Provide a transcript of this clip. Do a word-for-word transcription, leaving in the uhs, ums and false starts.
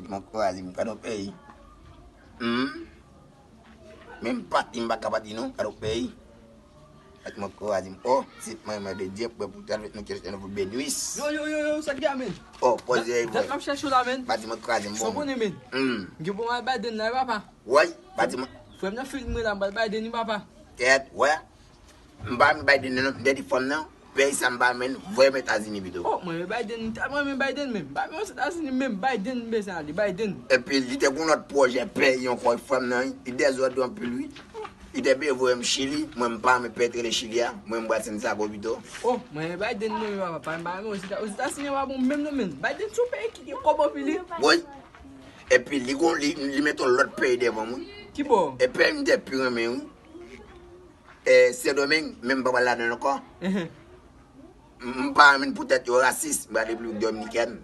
Mwen kraze m, gade yon peyi. Hmm. Menm pati m pa ka pati non, gade yon peyi. Gade mwen kraze m. Oh, si mwen mwen de Dye prè pou tèl nou kèsyon nou pou benwis. Yo, yo, yo, yo, sa k gen, men? Oh, poze vre. Dat m ap chèche w la, men. Pati mwen kraze m. Sa bon, men? Hmm. Gen bon, al Biden la, papa. Woy, pati mwen. Frè m nan film mwen la, m al Biden, wi, papa. Tèt, wè. M pa renmen Biden non, m te di fanm nan, peyi sa m pa renmen, voye m Etazini pito. Oh, mwen renmen Biden, m tèlman renmen Biden menm. M pa renmen Ozetazini menm, Biden m bezwen ale, Biden. Epi li te gon lòt pwojè peyi ankò, fanm nan, li dezòd anpil wi. Li te vle voye m Chili, mwen m pa renmen peyi rele Chili a, mwen m pral Santiago pito. Oh, mwen renmen Biden mwen menm papa, m pa renmen Ozeta-, Ozetazini pa bon menm non menm. Biden se yon peyi ki gen kòb anpil wi. Wi. Epi li gon, li, li met yon lòt peyi devan mwen. Ki bò? E peyi m te pi renmen wi. E, Sendomeng, men m pa pral ladan l ankò. M, m pa renmen poutèt yo rasis, m pral Repiblik Dominikèn.